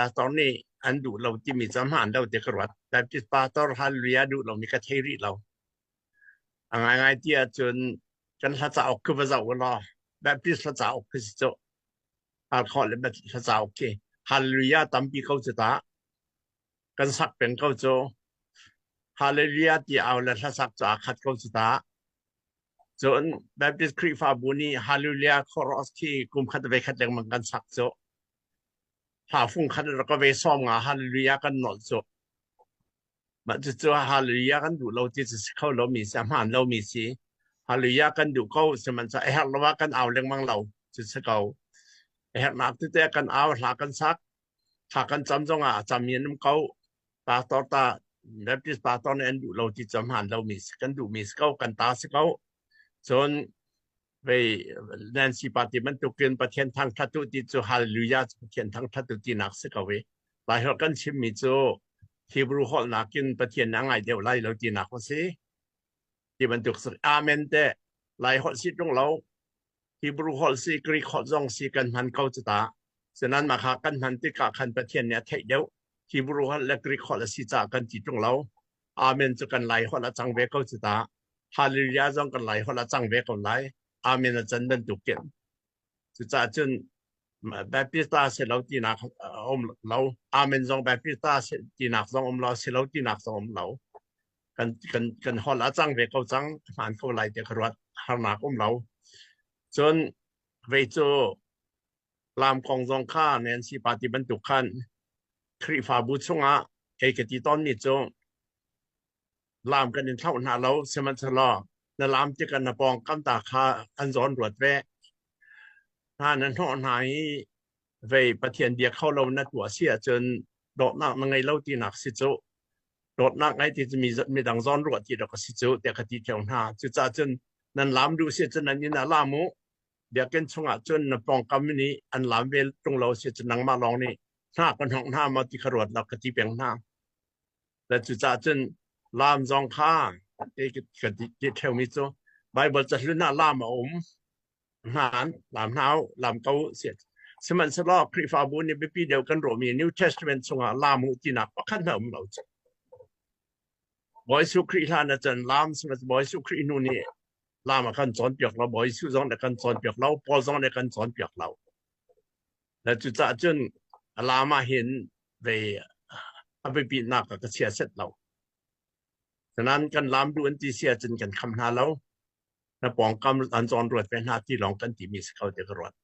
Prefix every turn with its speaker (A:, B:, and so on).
A: Pastor nih an duh lo timi cu hmaan lo ti ka ruat. Baptist pastor hallelujah duh lomi ka thei rih lo. A ngaingai ti ahcun kan hla cauk khi va zoh u law Baptist hla cauk khi si cu. Halkhawh le hla cauk khi hallelujah tampi ko cu ta. Kan sak peng ko cu. Hallelujah ti au le hlasak cu aa khat ko cu ta. Cun Baptist Khrihfabu nih Hallelujah chorus khi kum khat ve khat lengmang kan sak cu. Hla fung khat rak ka ve sawm nga Hallelujah kan nolh cu. Mah cucu Hallelujah kan duh lo ti cu si kho lomi si, a hmaan lomi si. Hallelujah kan duh ko, sihmanhsehlaw a herh lo ah kan au lengmang lo cu si ko. A herhnak tete kan au, hla kan sak, thla kan cam zongah a cammi an um ko. Pastor ta Baptist pastor nih an duh lo ti cu a hmaan lomi si, kan duhmi si ko, kan ta si ko. Cun vei Nancy party bantukin Pathian thangṭhat u ti cu Hallelujah cu Pathian thangṭhat u tinak si ko i Laiholh kan chimmi cu Hebrew holh nakin Pathian a ngai deuh lai lo tinak a si. Ti bantuk Amen te Laiholh si ṭung lo Hebrew holh si Greek holh zong si kan hman ko cu ta. Sinan mah kha kan hman tikah khan Pathian nih a theih deuh. Hebrew holh le Greek holh a si caah kan ti ṭung lo. Amen cu kan Laiholh a cang ve ko cu ta. Hallelujah zong kan lai holh a cang ve ko lai. Amen a can bantuk kin. Cucaah cun Baptist ta si lo tinak um lo. Amen zong Baptist ta si tinak zong um lo, si lo tinak zong um lo. Kan kan kan holh a cang ve ko cang, hmaan ko lai ti ka ruat. Harnak um lo. Cun vei cu lam kong zong kha Nancy party bantuk khan Khrihfabu chungah kei ka ti tawnmi cu Lam kan in thlauh hna lo, sihmanhsehlaw na lam tikah na pawngkam ta kha an zawn ruat ve. Hna na hnawh hna i vei Pathian bia kho lo na tuah si ahcun dawtnak na ngei lo tinak si cu. Dawtnak ngei ti cu midang zawn ruah ti dawk a si cu tiah ka ti theo hna. Cucaah cun nan lam duh si ahcun nan inn ah lam u. Biakinn chungah cun na pawngkam nih an lam ve ṭung lo si cun nangmah lawng nih hna ka hnawk hna maw ti kha ruat lo ka ti peng hna. Le cucaah cun laam zong kha ka ti ṭheumi cu Baibal cahlun ah laam a um. Hmaan, laam hna u, laam ko u si. Sihmanhsehlaw Khrihfabu nih biapi deuh kan ruahmi New Testament chungah laam u tinak pakhat hmanh a um lo cu. Bawi Jesuh Khrih hlan ahcun laam sihmanhsehlaw Bawi Jesuh Khrih hnu nih laam a kan cawnpiak lo, Bawi Jesuh zong nih a kan cawnpiak lo, Paul zong nih a kan cawnpiak lo. Le cucaah cun a lam ah hin vei a biapitnak ah ka chia set lo. Sanan kan lam duh an ti si ahcun kan kham hna lo. Na pawngkam an zawn ruat ve hna ti lawng kan timi si ko ti ka ruat.